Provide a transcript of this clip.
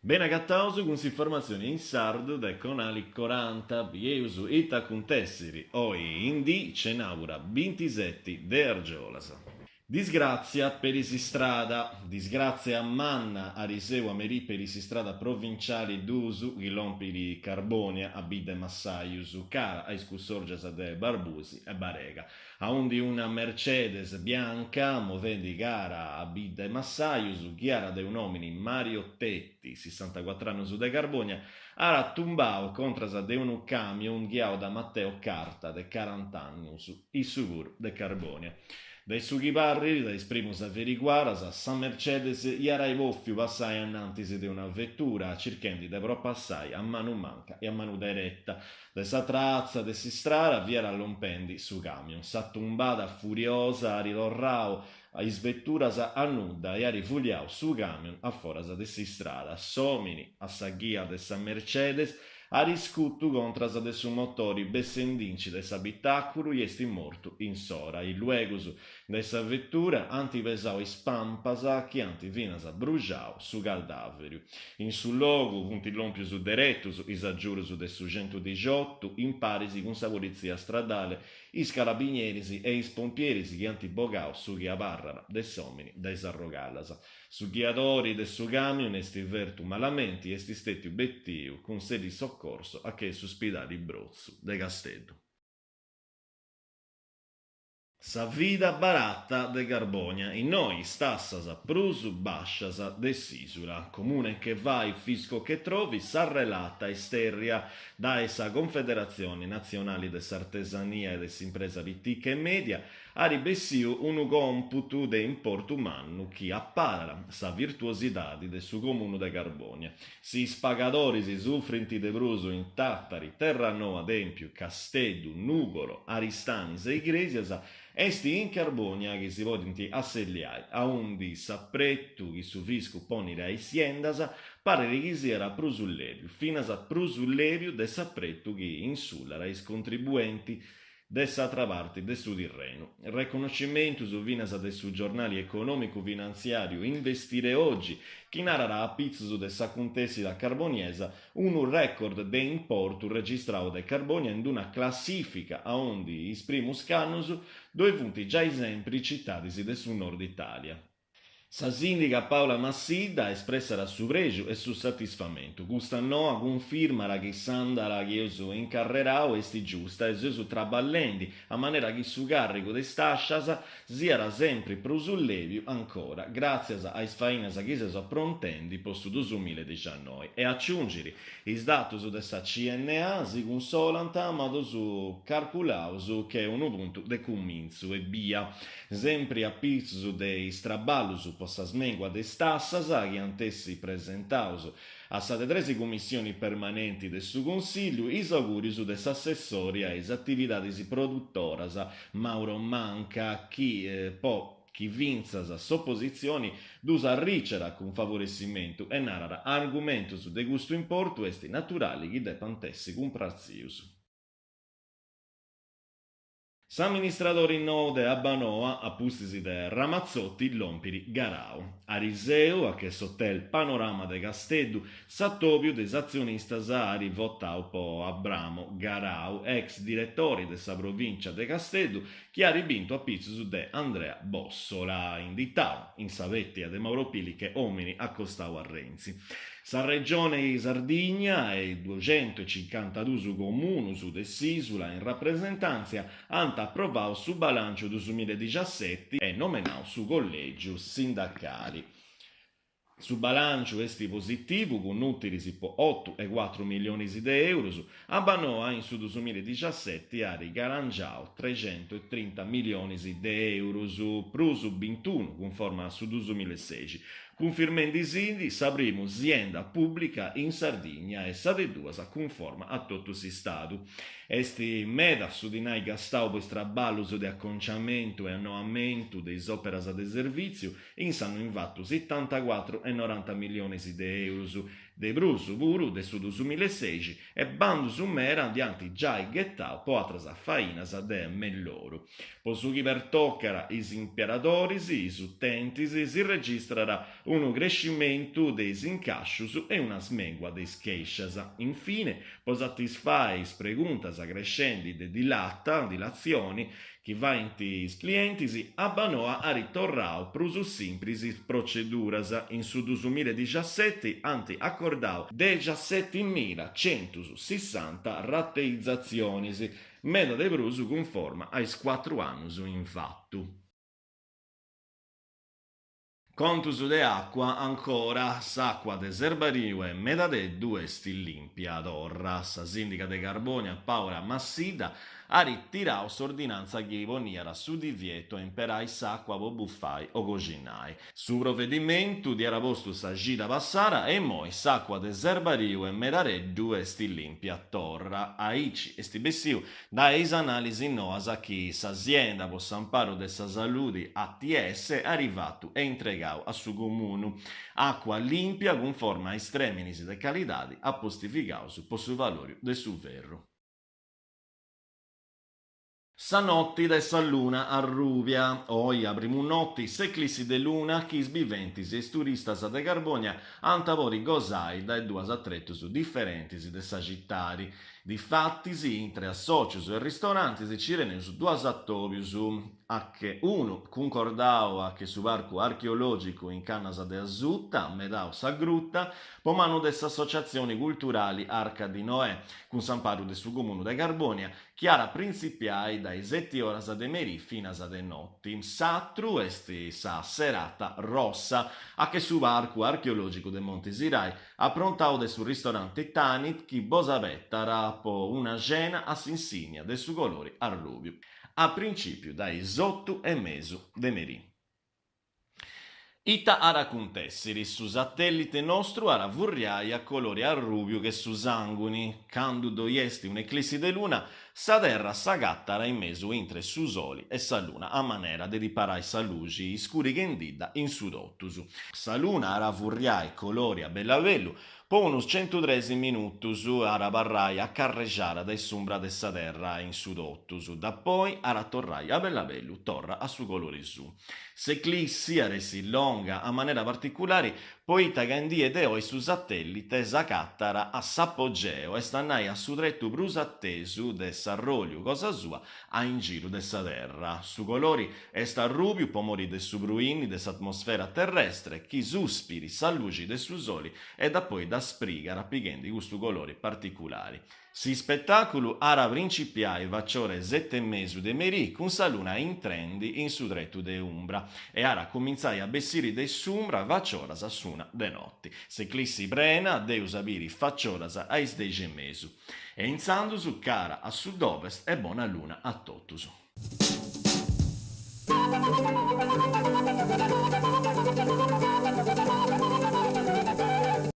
Beni agataus cun s'informatzioni in sardu de Conali Coranta, bieus ita acuntessiri oi in dì cenàbura bintiseti de argiolas. Disgràtzia peri s'istrada. Disgràtzia manna ariseu a merì peri s'istrada provinciali duus chi lompit de Carbònia a Bidda 'e Massajus, cara a is cussòrgias de Barbusi e Barega, aundi una Mercedes bianca, movendi cara a Bidda 'e Massajus, ghiara de un'òmini Mario Tetti, sessantacuatr'annus de Carbònia, at tumbau contras de unu camion ghiau da Matteo Carta de carant'annus. issu puru de Carbònia. Dae su chi parrit, dae is primus averiguaras, sa Mercedes iat ai pòfiu passai anantis de una vetura, circhendi de propassai a manu manca e a manu dereta. De s'atra atza de s'istrada fiat lompendi su camion. Sa tumbada furiosa at torrau is veturas a nudda e at fuliau su camion a foras de s'istrada. S'òmini, a sa ghia de sa Mercedes, At iscutu contras de su motori bessendinci de s'abitàculu i est mortu in s'ora. Illuegus de sa vetura ant pesau is pampas chi ant finas bruxau su caldàveriu. In su logu funt lòmpius deretus is agiurus de su centudixotu in paris cun sa politzia stradale, is carabinieris e is pompieris chi ant bogau su chi abarrat de s'òmini dae is arrogallas. Su ghiadori de su camion est fertu malamenti e est stètiu betiu cun s'elisoccorso a che su spidali Brotzu de Casteddu. Sa vida barata de Carbònia, innoi is tassas prus bàscias de s'ìsula. Comune che vai, fisco che trovi, s'arrelata istèrria dae sa Confederatzioni Natzionali de s'Artesania e de s'Impresa Pitica e Mèdia At bessiu unu còmputu de importu mannu chi aparat sa virtuosidadi de su Comunu de Carbònia. Si is pagadoris sufrint de prus in Tàtari, Terranoa Tèmpiu, Casteddu, Nùgoro, Aristanis e Igrèsias, est in Carbònia chi si podint asselliai, aundi s'apretu chi su fiscu ponit a is siendas parit chi siat prus lèbiu, finas prus lèbiu de s'apretu chi insullat is contribuentis De s'atra parti de su Tirrenu. Reconnoscimentus finas de su giornali econòmicu finantziàriu Investire Oggi, chi narat a pitzus de s'acuntèssida carboniesa unu record de importu registrau de Carbònia in d-una classìfica aundi is primus scannus ddoi funt giai sempri citadis de su Nord Itàlia. Sa sìndiga Paola Massidda espressat su prexu e su satisfamentu. Custa noa cunfirmat chi s'àndala chi eus incarrerau est giusta e seus traballendi a manera chi su càrrigu de is tàscias siat sempri prus lèbiu ancora, gràtzias a is fainas chi seus aprontendi po su dusumilla e diciannoi. E aciungit, is datus de sa CNA si cunsolant ma ddus carculaus che unu puntu de cumintzu ebbia. Sempri a pitzus de is traballus po sa smengua de is tassas chi ant essi presentaus a sa de tresi cummissioni permanenti de su Consìlliu, is augùrius de s'assessori a is atividadis produtoras Mauro Manca chi po chi fintzas s'opositzioni ddus arriciat cun favoressimentu e narat argumentus de custu importu est naturali chi depant essi cumpartzius. S'amministradori nou de Abbanoa, a pustis de Ramazzotti, lompit Garau. Ariseu, a che s'hotel Panorama de Casteddu, s'atòbiu de is atzionistas at votau po Abramo Garau, ex diretori de sa Provìncia de Casteddu, chi at bintu a pitzus de Andrea Bossola, inditau in sa pètia de Mauro Pili che òmini acostau a Renzi. Sa Regione Sardigna e duxentuecincantaduus comunus de s'ìsula in rapresentàntzia ant aprovau su balànciu dusumilladixaseti e nomenau su collègiu sindacali. Su balànciu est positivu cun ùtilis po otu e cuatru millionis de èurus. Abbanoa in su dusumilladixaseti at garangiau trexentuetrinta millionis de èurus, prus bintunu cunforma a su dusumillasexi, cunfirmendisindi sa primu sienda pùblica in Sardigna e sa de duas cunforma a totu s'Istadu. Est meda su dinai gastau po is traballus de aconciamentu e annoamentu de is òperas de servìtziu, in s'annu invatu sitantacuatru e noranta millionis de èurus. De prus puru de su dusumilaseixi e bandus mera ndi ant giai ghetau po atras fainas de melloru. Po su chi pertocat is imperadoris, is utentis, si registrat unu crescimentu de is incàscius e una smèngua de is chèscias. Infine, po satisfai is preguntas crescendi de dilata, dilatzioni, chi faint is clientis, Abbanoa at torrau prus simpris is proceduras, in su dusumiladixaseti ant acordau dexasetimmilla centusissanta rateizatzionis, meda de prus cunforma a is cuatru annus in fatu. Contus de àcua, ancora, s'àcua de Serbariu e Medadeddu est lìmpia torra. Sa sìndiga de Carbònia, Paola Massidda, at ritirau s'ordinantza chi poniat su divietu a imperai s'àcua po bufai o coxinai. Su provedimentu dd'iat postu sa cida passada e immoi s'àcua de Serbariu e Medareddu est lìmpia torra. Aici est bessiu Dae is anàlisi noas chi s'Azienda po s'amparu de sa saludi ATS at fatu e intregau a su Comunu, àcua lìmpia cunforma a is trèminis de calidadi apostivigaus po su valòriu de su ferru. Sa noti de sa luna arrùbia, oi a primu noti, s'eclissi de luna chi is biventis e is turistas de Carbònia ant a podi gosai dae duas tretus diferentis de sa citadi. Difatis, intre assòcius e ristorantis ci teneus duas atòbius, a che unu cuncordau a che su parcu archeològicu in Cannas de Asuta, medau Sa Gruta, po manu de s'associatzioni culturali Arca di Noè, cun s'amparu de su Comunu de Carbònia, chi at a printzipiai dae seti oras de merì finas a de noti. S'atru est sa Serata Rossa, a che su parcu archeològicu de Monte Sirai, Aprontau de su ristoranti Tanit chi bos abetat po una cena a s'insigna de su colori arrùbiu, a principiu dae is otu e mesu de merì. Ita at a acuntèssiri? Su satèllite nostru at a furriai a colori arrùbiu che su sànguni. Candu ddoi est un'eclissi de luna, Sa terra s'agatat in mesu intre su soli e sa luna a manera de ddi parai sa luxi iscurighendidda in su totus. Sa luna at a furriai colori a bellu a bellu po unus centutresi minutus, at a abarrai acarrexada dae s'umbra de sa terra in su totus, dapoi at a torrai a bellu a bellu torra a su colori suu. S'eclissi at essi longa a manera particulari poita ca in die de oi su satèllite s'agatat a s'apogeo, est a nai a su tretu prus atesu de s'arròliu cosa sua a in giru de sa Terra. Su colori est arrùbiu po mori de su pruini de s'atmosfera terrestre chi suspirit sa luxi de su soli e dapoi dda sprigat pighendi custu colori particulari. S'ispetàculu at a principiai faciora 'e seti e mesu de merì cun sa luna intrendi in su tretu de umbra e at a cumintzai a bessiri de s'umbra facioras a s'una de noti. S'eclissi prena dd'eus a biri facioras a is dexi e mesu. E intzandus cara a sud-ovest e bona luna a totus.